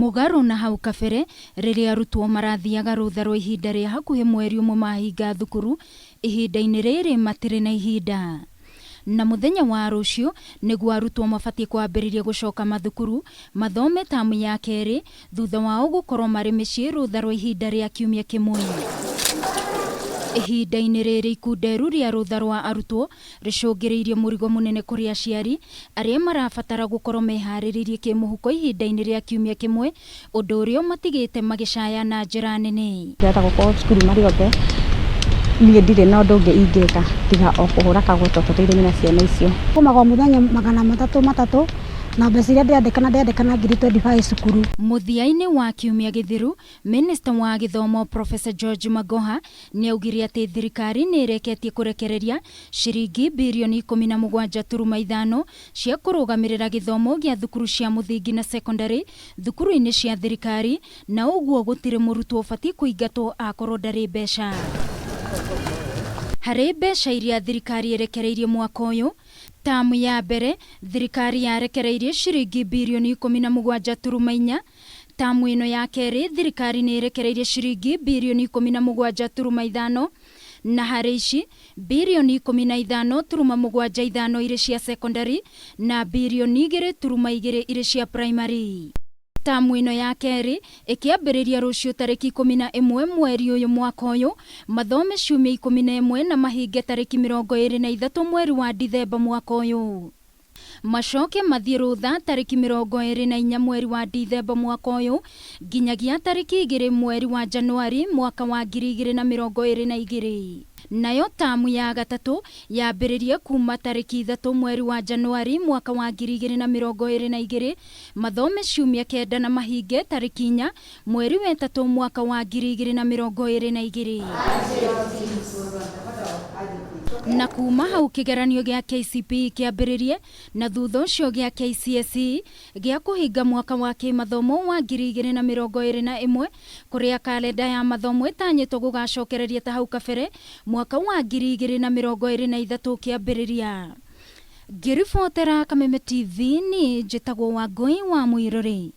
Mũgarũ na hau kabere rĩrĩa arutwo marathiaga rũtha rwa ihinda rĩa hakuhĩ mweri ũmwe mahinga thukuru, ihinda-inĩ rĩrĩ matirĩ na ihinda. Na mũthenya wa rũciũ nĩguo arutwo mabatiĩ kwambĩrĩria gũcoka mathukuru mathome tamu ya kerĩ thutha wao gũkorwo marĩ mĩciĩ rũtha rwa ihinda rĩa kiumia kĩmwe. Ihinda-inĩ rĩrĩ ikunderu rĩa rũtha rwa arutwo rĩcũngĩrĩirie mũrigo mũnene kũrĩ aciari arĩa marabatara gũkorwo meharĩrĩirie kĩmũhuko ihinda-inĩ rĩa kiumia kĩmwe, ũndũ ũrĩa ũmatigĩte magĩcaya na njĩra nene. Ndĩrenda gũkorwo cukuru marĩ othe, niĩ ndirĩ na ũndũ ũngĩ ingĩka tiga o kũhũra kagoto tũteithanie na ciana icio. Tũmaga o mũthenya 300 300 na mbeca iria ndĩrandĩkana ndĩrandĩkana ngiri 25 cukuru. Mũthia-inĩ wa kiumia gĩthiru, Minista wa gĩthomo Professor George Magoha nĩaugire atĩ thirikari nĩ ĩreketie kũrekereria ciringi birioni 17.5 cia kũrũgamĩrĩra gĩthomo gĩa thukuru cia mũthingi na sekondarĩ thukuru-inĩ cia thirikari na ũguo gũtirĩ mũrutwo ũbatiĩ kũingatwo akorwo ndarĩ mbeca. Harĩ mbeca iria thirikari ĩrekereirie mwaka ũyũ, tamu ya mbere thirikari yarekereirie ciringi birioni 17.4. Tamu ĩno ya kerĩ thirikari nĩ ĩrekereirie ciringi birioni 17.5, na harĩ ici birioni 15.75 irĩ cia sekondari na birioni 2.2 irĩ cia primary. Tamu ĩno ya kerĩ ĩkĩambĩrĩria rũciũ tarĩki 11 mweri ũyũ mwaka ũyũ, mathome ciumia 11 na mahinge tarĩki 23 mweri wa Dithemba mwaka ũyũ. Macoke mathiĩ rũtha tarĩki 24 mweri wa Dithemba mwaka ũyũ nginyagia tarĩki 2 mweri wa Januari mwaka wa 2022. Nayo tamu ya gatatũ yambĩrĩrie kuma tarĩki 3 mweri wa Januari mwaka wa 2022, mathome ciumia 9 na mahinge tarĩki 4 mweri wa ĩtatũ mwaka wa 2022. Na kuma hau kĩgeranio gĩa KCPE kĩambĩrĩrie na thutha ũcio gĩa KCSE gĩa kũhinga mwaka wa kĩmathomo wa 2021, kũrĩa kalenda ya mathomo ĩtanyĩtwo gũgacokereria ta hau kabere mwaka wa 2023 ũkĩambĩrĩria. Ngĩribotera Kameme TV, niĩ njĩtagwo Wangũi wa Mũirũrĩ.